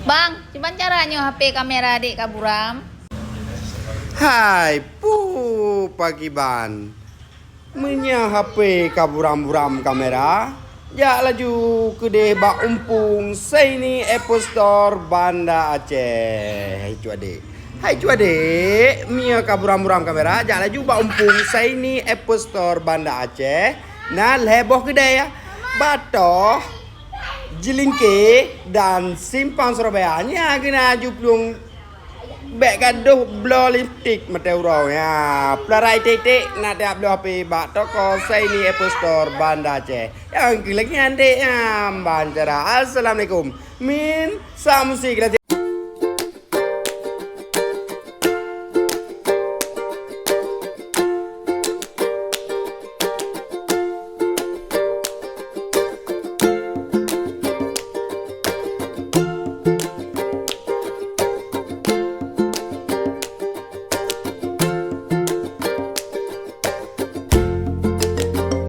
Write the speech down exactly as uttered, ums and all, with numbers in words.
Bang, kiban cara nyoe H P kamera adék ka buram? Hai, puh, pakriban. Meunyoe H P ka buram-buram kamera, jak laju keudeh bak umpung Saini Apple Store Banda Aceh. Hai cu adék. Hai cu adék, meunyoe ka buram-buram kamera, jak laju bak umpung Saini Apple Store Banda Aceh. Na lhèe boh keudè ya. Batoh, Jilingke dan Simpang Surabaya. Nyan keunan ju plueng bèk gadôh bloe lipstik mata uroe. Ya, peularai tiek-tiek na tiap bloe H P bak toko Saini Apple Store Banda Aceh. Nyang keu lagèe nyan dek nyan ban cara. Assalamualaikum. Min, samusi